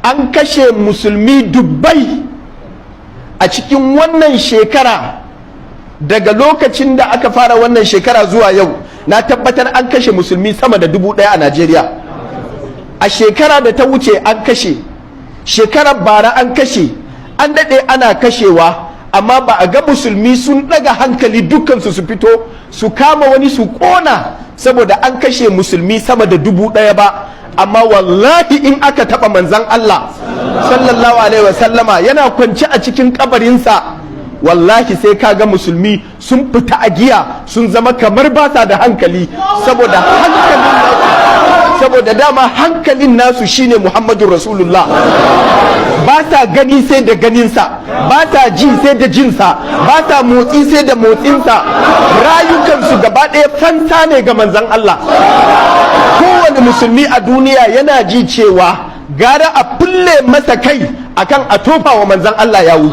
An kashe musulmi dubbai a cikin wannan shekara. Daga lokacin da aka fara wannan shekara zuwa yau, na tabbatar an kashe musulmi sama da 1000 a Najeriya. A shekara da ta wuce an kashe, shekarar bara an kashe, an daɗe ana kashewa, amma ba a ga musulmi sun ɗaga hankali dukkansu su fito su kama wani su ƙona saboda an kashe musulmi sama da 1000 ba. Amma wallahi in aka taɓa Manzan Allah sallallahu alaihi wasallama yana kwance a cikin kabarinsa, wallahi sai ka ga musulmi sun fita a giya, sun zama kamar ba sa da hankali, saboda hankalin nasu, saboda dama hankalin nasu shine Muhammadu Rasulullah. Ba sa gani sai da ganinsa, ba sa ji sai da jinsa, ba sa motsi sai da motsinsa. Rayukansu gaba ɗaya fansa ne ga Manzan Allah. Kowane musulmi a duniya yana ji cewa gara a fulle masa kai akan a tofa wa Manzan Allah yawu.